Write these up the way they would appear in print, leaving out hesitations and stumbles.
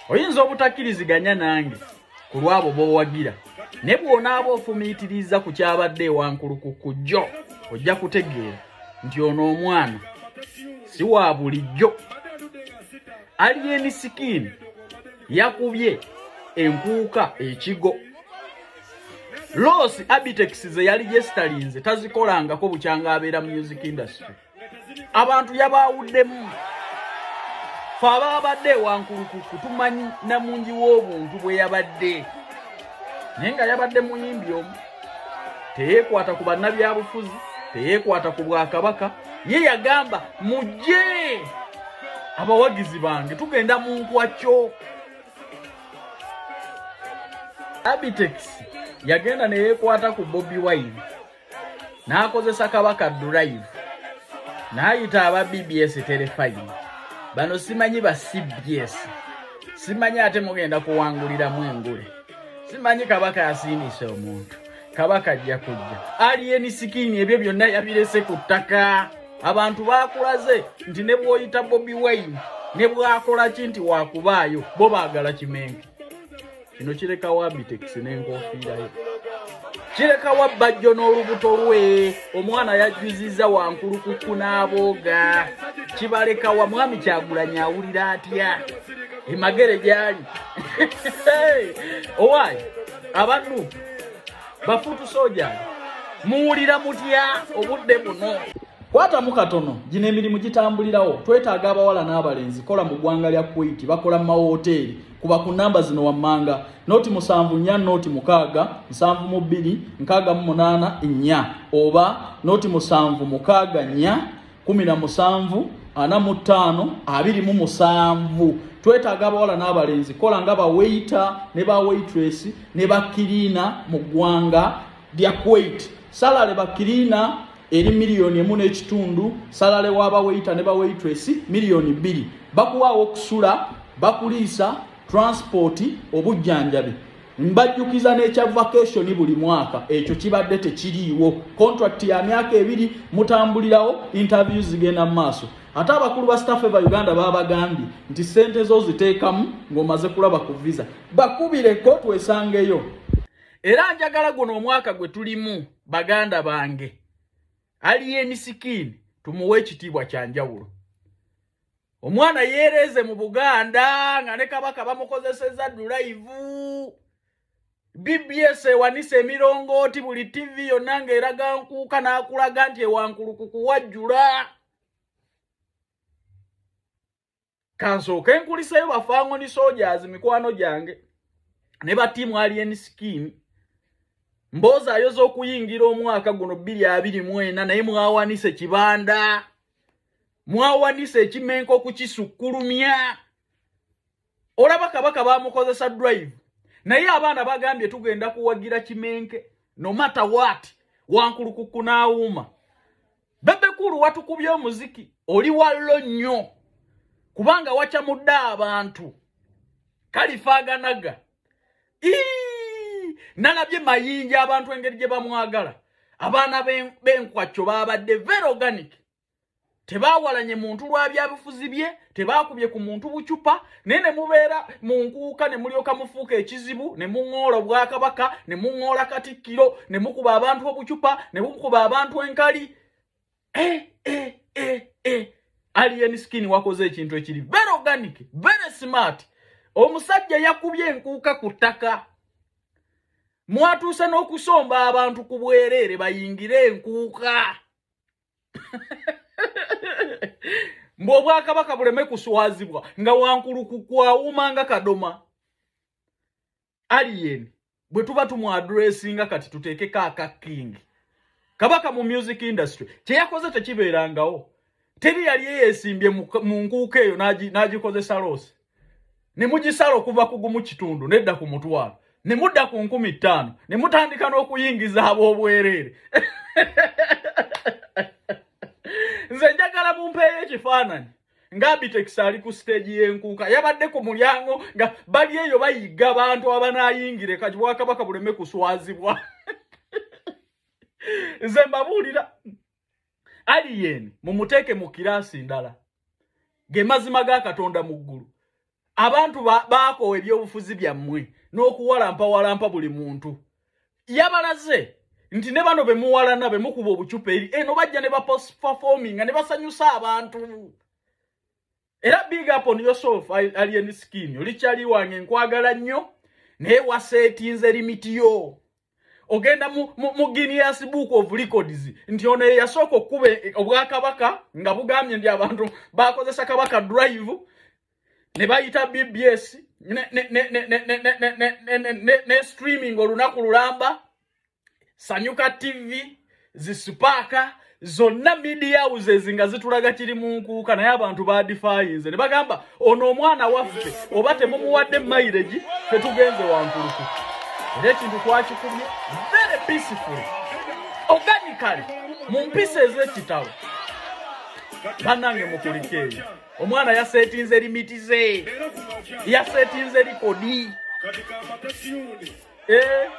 Oyinza obutakkiriziganya nange ku lw'abo b'owagira, naye bw'onaaba ofumiitiriza ku kyabadde ewankulukuku jjo, ojja kutegeera nti ono omwana si wa bulijjo. Alien Skin yakubye enkuuka ekigo. Loss Abitex ze yali gyesitalinze tazikolangako bukyanga abeera music industry. Abantu yabaawuddemu. Fe abaabadde ewankulukuku tumanyi namungi w'obuntu bwe yabadde, naye nga yabadde muyimbi omu, teyeekwata ku bannabyabufuzi, teyeekwata ku bwakabaka. Ye yagamba mujje abawagizi bange tugenda mu nkwakyo. Abitex yagenda ne yeekwata ku Bobi Wine n'akozesa Kabaka Drive n'ayita aba BBS terefayini bano simanyi ba CBS simanyi ate mugenda kuwanguliramu engule simanyi Kabaka yasiimisa omuntu Kabaka ajja kujja. Alien Skin ebyo byonna yabirese ku ttaka. Abantu baakulaze nti ne bw'oyita Bobi Wine ne bw'akola ki nti wakubaayo bo baagala kimenke. Kino kirekawo Abitex n'enkofiira ye, kirekawo Bajjo n'olubuto lwe. Omwana yajjuzizza wankulukuku n'abooga. Kibalekawa Mwami Kyagulanyi awulira atya emagere gyali? Owaayi abantu bafuutu soja muwulira mutya obudde buno? Kwatamu katono, gino emirimu gitambulirawo. Twetaaga abawala n'abalenzi kola mu ggwanga lya Kuwait, bakola mu mawoteeri. Kuba ku namba zino wammanga: 074 06 72 68 4 oba 076 4 17 45 27. Twetaaga abawala n'abalenzi kola nga ba waiter ne ba waitress ne ba cleaner mu ggwanga lya Kuwait. Salary ba cleaner eri 1.5 miliyoni, salary wa ba waiter ne ba waitress 2 miliyoni. Bakuwaawo okusula, bakuliisa, transport, obujjanjabi. Mbajjukiza n'ekya vacation buli mwaka, ekyo kibadde tekiriiwo. Contract ya myaka 2, mutambulirawo, interviews zigenda mu maaso. Ate abakulu ba Staff ba Uganda babagambye nti sente zo ziteekamu ng'omaze kulaba ku visa. Bakubireko twesangeyo. Era njagala guno omwaka gwe tulimu, baganda bange, Alien Skin tumuwe ekitiibwa kya njawulo. Omwana yeereze mu Buganda nga ne Kabaka bamukozeseza drive. BBS ewanisa emirongooti, buli TV yonna ng'eraga nkuuka, n'akulaga nti ewankulukuku wajjula. Kansooke nkuliseyo bafangoni soldiers mikwano gyange ne ba team Alien Skin. Mboozi z'okuyingira omwaka guno 2024, naye mwawanise kibanda, mwawanise ekimenka okukisukkulumya. Olaba Kabaka bamukozesa drive, naye abaana bagambye tugenda kuwagira kimenke no matter what. Wankulukuku n'awuuma. Bebe Cool watukubye omuziki, oli wallo nnyo kubanga wacamudde abantu. Kalifaaganaga nalabye Mayinja, abantu engeri gye bamwagala. Abaana b'enkwacyo babadde very organic, tebaawalanye muntu lwa byabufuzi bye, tebaakubye ku muntu bucupa, naye ne mubeera mu nkuuka ne mulyoka mufuuka ekizibu, ne muŋŋoola obwakabaka, ne muŋŋoola Katikkiro, ne mukuba abantu obucupa, ne mukuba abantu enkali. E, e, e, e. Alien Skin wakoze ekintu ekiri very organic, very smart. Omusajja yakubye enkuuka ku ttaka, mwatuuse n'okusomba abantu ku bwereere bayingire enkuuka mbu obwakabaka buleme kuswazibwa nga wankuluku kwawuma nga kadoma. Alien bwe tuba tumwadressinga kati tuteekeko aka king Kabaka mu music industry. Kyeyakoze tekibeerangawo, teri yali yeesimbye mu nkuuka eyo n'agikozesa loss ne mugisala okuva ku 1.5 nedda ku 500 ne mudda ku 5,000 ne mutandika n'okuyingiza ab'obwereere. Nze njagala mumpeeyo ekifaananyi nga Abitex ali ku stage y'enkuuka, yabadde ku mulyango nga bali eyo bayigga abantu abanaayingira kati bwakabaka buleme kuswazibwa. Nze mbabuulira, Alien mumuteeke mu kiraasi ndala, ge mazima ga Katonda mu ggulu. Abantu baakoowa ebyobufuzi byammwe n'okuwalampawalampa buli muntu. Yabalaze nti ne bano be muwalana be mukuba obucupa eri eno bajja ne baperforminga ne basanyusa abantu. Era big up on yourself, Alien Skin, oli kyali wange, nkwagala nnyo, naye waseetinze limit yo. Ogenda mu Guinness Book of Records nti ono ye yasooka okkuba obwakabaka nga bugambye nti abantu bakozesa Kabaka Drive ne bayita BBS ne streaming olunaku lulamba, Sanyuka TV, zisipaaka zonna, media houses nga zitulaga kiri mu nkuuka, naye abantu badifayinze ne bagamba ono omwana waffe oba temumuwadde mileage tetugenze wankuluku. Era ekintu twakikubye very peaceful, organically, mu mpisa ez'ekitalo. Bannange, mukulike eyo. Omwana yasetinze limit ze, yasetinze record. Eh,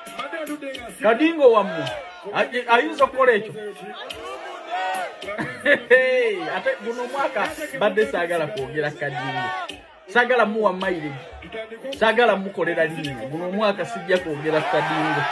kadingo wammwe ayinza okukola ekyo? Ate guno omwaka badde saagala kwogera kadingo, saagala muwa mileage, saagala mukolera linnya. Guno omwaka sijja kwogera kadingo.